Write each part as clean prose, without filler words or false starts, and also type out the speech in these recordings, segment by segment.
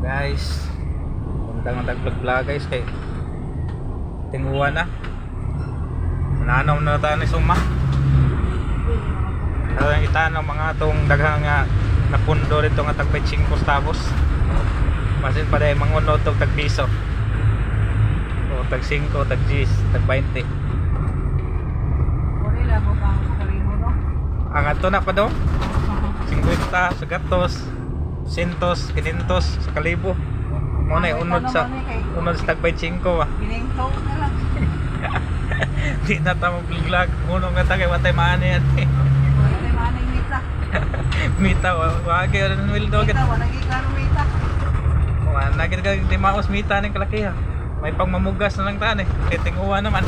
Guys, undang ang vlog vlog, guys, kay tinguan na. Mananaw na tayo ni Suma. Ang itanaw mga atong daghang nga napundo dito nga tag 5 centavos. Masin pa dahil mangunod tog tag piso. O tag 5, tag 10, tag 20. Wala lang ko pang kalimo, no? Ang ato na pa daw, 50, sa gatos, 100, 500, sa kalibo. Mo na unod sa tag 25 ba. Gininto na lang. Di na ta mag-vlog. Uno nga ta kay watay maani yan. Wala tayo maanay mita. Mita wa kay rin will do Mita, wala gyud klaro mita. Wa na gid ka di maos mita ning kalaki ha. May pangmamugas na lang ta ni. Kay tinguwa naman.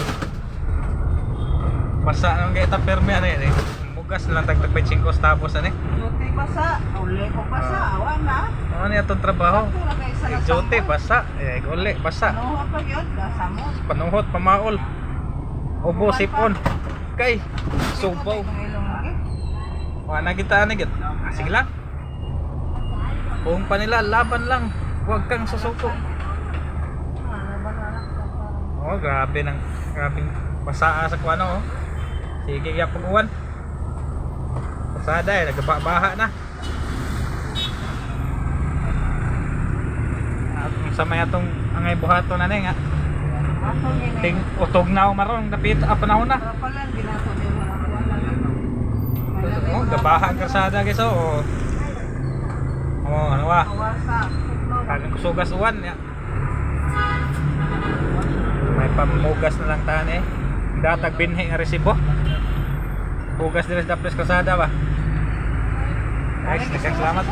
Basa nang kay ta permi ani eh. Mugas na lang tag tag 5 tapos ani. Duty basa, uli ko basa, awa na. Ano ni atong trabaho? Ito na kay sa Jote basa, eh uli basa. Ano pa yun? Samot. Panuhot pamaol. Ubo sipon. Kay subaw. Wa na kita ani gid. Ah, sige lang. Kung pa nila laban lang, huwag kang susuko. Oh, grabe nang grabing basa sa kuano oh. Sige gyapon uwan. Pasada eh, nagbabaha na. At sa may atong angay buhaton na nga. Ting utog na maron dapit a panahon na. Oh, gabaha ang kalsada, guys, oh. Oh, ano wa? Kagang kusugas uwan ya. May pamugas na lang tan eh. Datag binhi nga resibo. Hugas diri sa daples kalsada ba. Guys, daghang salamat.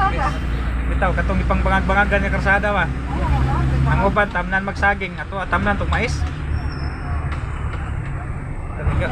Bitaw katong ipang bangag-bangagan nga kalsada ba. Ang uban tamnan magsaging ato tamnan tong mais. Taniga.